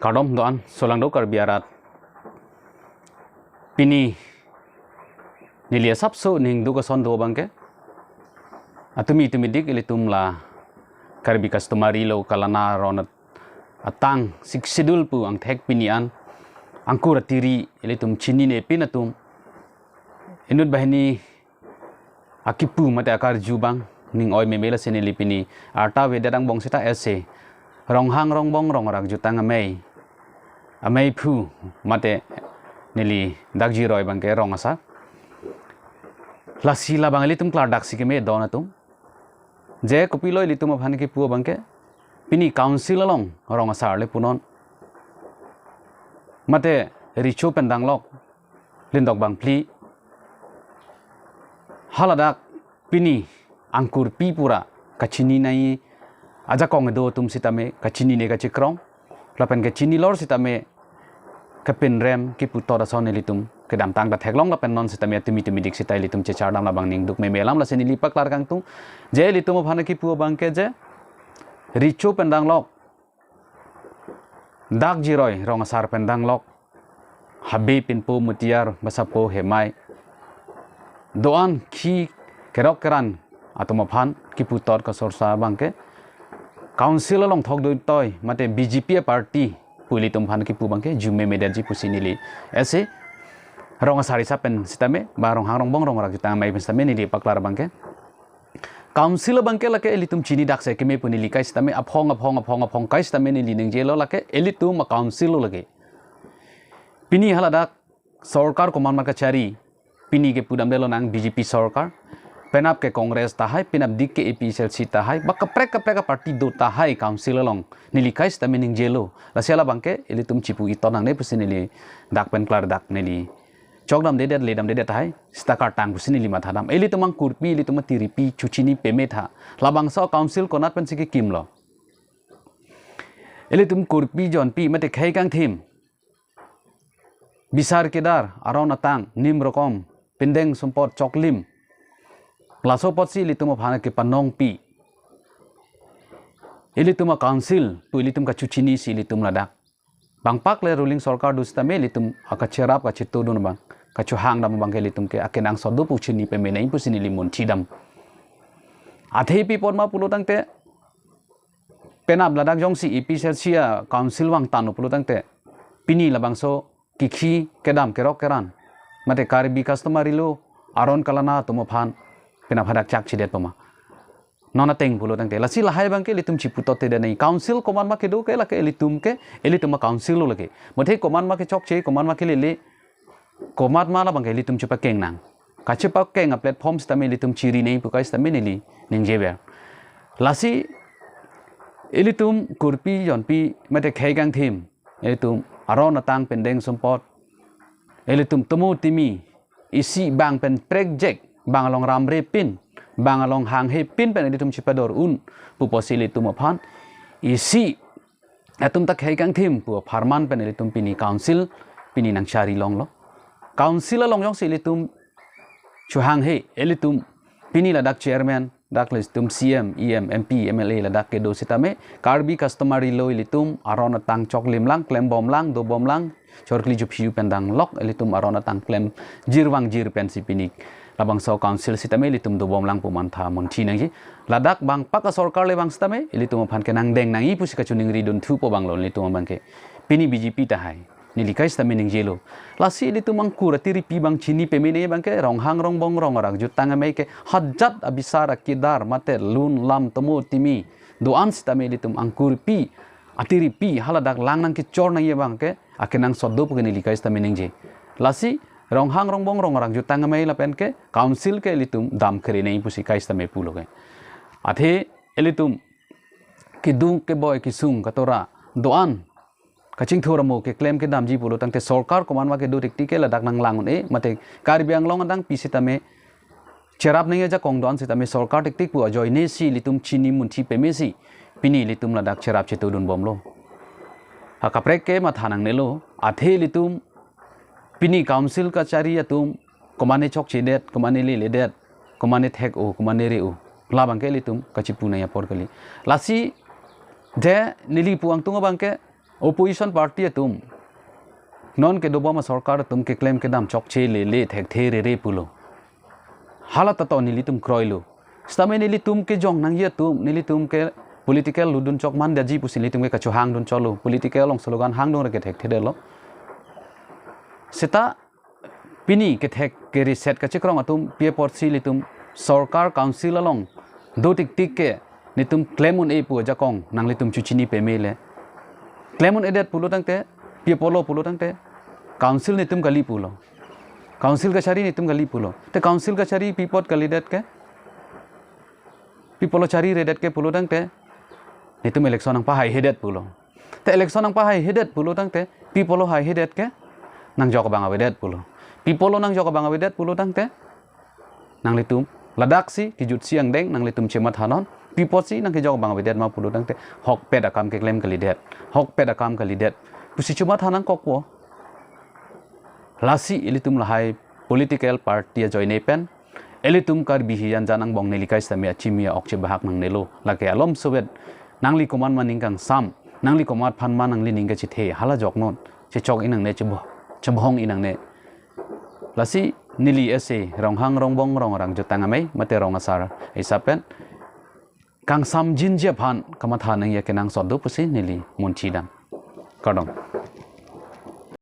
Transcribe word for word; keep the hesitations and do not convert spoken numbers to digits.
Kardom do-an solangdo Karbi arat. Pini neli asapso ning duk ason do abangke, atumi tumi dik ilitum la Karbi Customary Law kalana aron atang Sixth Schedule pu angthek pini an angkur atiri ilitum chininepin atum inut banghini akipu mate akarju abang ning oi meme, lasi neli pini arta avedet angbong seta ese Ronghang Rongbong Rong Arak Jutang Amei, ameiphu mate neli dak jiroi abangke rong asar. Lasi labang ilitum klardak si keme don atum. Je kopilo ilitum aphan kipu abangke, pini council along rong asar le punon, mate recho pen danglok lindok bangphli, haladak pini angkurpi pura kachini nai ajakong kedo atum sitame kachinine kachikrong, lapen kachinilor sitame kepinrem kipu tot ason ilitum kedamtang ta theklong, lapen non sitame atumi tumi dik seta ilitum chechar dam labang ning duk meme alam, lasi neli paklar kangtung. Je ilitum aphan kipu abangke je recho pen danglok, dak jiroi rong asar pen danglok, Habe Pinpo Mutiar Basapo Hemai, do-an khi kerok keran atum aphan kipu tot kasorsa abangke council along thok doi toi mate B J P party pu ilitum aphan kipu abangke arju memedet ji pusi neli ese rong asar isi pen sitame ba Ronghang Rongbong Rong Arak Jutang Amei pen sitame neli paklar abangke, council abangke lake ilitum chinidak si keme pu neli kai sitame aphong aphong aphong aphong kai sitame neli ningjelo, lake ilitum a council lo lake. Pini haladak sorkar komat ma kachari, pini ke pudamdetlo nang B J P sorkar, penap ke Congress tahai, penap dik ke A P H L C tahai, ba kaprek kaprek aparty do tahai council along neli kai sitame ningjelo. Lasi halabangke ilitum chipu iton nangne pusi neli dak pen klardak neli chokdamdedet ledamdedet tahai, seta kartang pusi neli mathadam. Ilitum angkurpi, ilitum atiripi chuchini peme tha, labangso council konat pensi kekimlo? Ilitum kurpi jonpi mate khei kangthim, bisar kedar, aron atang, nim rokom, pindeng sumpot, choklim, laso apotsi ilitum aphan kepanongpi ilitum a council pu ilitum kachuchini si ilitum ladak. Bangpak le ruling sorkar do sitame ilitum akacherap kachetudun abang, kachuhang dam abangke ilitum ke akenangsot do pu chini peme nai pusi neli munthidam. Athe pi apot ma pulo tangte, penap ladak jongsi A P H L C a council vangtanglo pulo tangte, pini labangso kikhi kedam kerok keran mate Karbi Customary Law aron kalana atum aphan penap hadak chakchedet pama? Non ateng pulo tangte. Lasi lahai abangke ilitum chipu tottedet nai. Council komat ma kedo ke lake ilitum ke, ilitum a council lo lake. Mate komat ma kechokche, komat ma kelele, komat ma labangke ilitum chepakeng nang. Kachepakeng a platform sitame ilitum chiri nai pu kai sitame neli ningjever. Lasi ilitum kurpi jonpi mate khei kangthim, ilitum aron atang pindeng sumpot, ilitum tomo timi isi bang pen prekjek, bang along ramrepin, bang along hanghepin pen ilitum chipador un pu apotsi ilitum aphan isi atum ta khei kangthim pu apharman pen ilitum pini council pini nangchari longlo. Council along jongsi ilitum chuhanghe, ilitum pini ladak chairman, dak ilitum C M, E M, M P, M L A ladak kedo sitame, Karbi Customary Law ilitum aron atang choklim lang, klembom lang, dobom lang, chorkli juphiu pen danglok ilitum aron atang klem jirvangjir pensi pini labangso council sitame ilitum dobom lang pu mantha munthi nangji. Ladak bangpak a sorkar le vang sitame ilitum aphan kenangdeng nangji pusi kachiningri dunthu po abanglo ilitum abangke. Pini B J P tahai, neli kai sitame ningjelo. Lasi ilitum angkur atiripi abang chini peme nai abangke Ronghang Rongbong Rong Arak Jutang Amei ke hajat abisar akedar mate lun lam tomo timi do-an sitame ilitum angkurpi atiripi haladak lang nangkechor nangji abangke akenangsot do pu ke neli kai sitame ningje. Lasi Ronghang Rongbong Rong Arak Jutang Amei lapen ke council ke ilitum dam kere nai pusi kai sitame pulo ke. Athe ilitum keduk keboi kesung katora do-an kachingthur amo keklem kedamji pulo tangte sorkar komat ma kedo tiktik ke ladak nanglang un-e, mate Karbi Anglong adang pi sitame cherap nangji ajakong do-an sitame sorkar tiktik pu ajoine si ilitum chini munthi peme si pini ilitum ladak cherap chetudun bomlo. Ha kaprek ke matha nangnelo, athe ilitum pini council kachari atum komane chokchedet, komane leledet, komane thek-o, komane re-o, labangke ilitum kachipu nangji apor kali. Lasi je neli pu angtung abangke Opposition party atum, non kedobom asorkar atum keklem kedam chokche lele thekthe rere pulo. Hala ta to nelitum kroilo. Sitame nelitum kejong nangji atum, nelitum ke political ludun chok man daji pusi nelitum ke kachohangdun cholo. Political along slogan hangdun reke thekthedetlo. Seta pini kethek ke reset kachekrong atum pi apotsi ilitum sorkar council along do tiktik ke nelitum klem un-e pu ajakong nanglitum chuchini pemele. Klem un-edet pulo tangte, pi apotlo pulo tangte, council nelitum kali pulo. Council kachari nelitum kali pulo. Te council kachari pi apot kalidet ke, pi apotlo chariredet ke pulo tangte, nelitum election nangpahaihedet pulo. Te election nangpahaihedet pulo tangte, pi apotlo haihedet ke, nangjok abang avedet pulo. Pi apotlo nangjok abang avedet pulo tangte, nanglitum ladaksi kejutsi angdeng nanglitum chemathanon, pi apotsi nangkejok abang avedet ma pulo tangte, hokpet akam keklem kalidet, hokpet akam kalidet pusi chematha nangkokpo. Lasi ilitum lahai political party ajoine pen, ilitum Karbi hijan jan angbong neli kai sitame achimi a-ok chebahak nangnelo. Lake alom sovet, nangli komat ma ning kangsam, nangli komat aphan ma nangli ning kachethe, hala joknon, chechok-i nangne, chebo-, chebhong-i nangne. Lasi neli ese Ronghang Rongbong Rong Arang Jutang Amei mate Rong Asar isap pen kangsam jinji aphan kamatha nangji akenangsot do pusi neli munchidam. Kardom.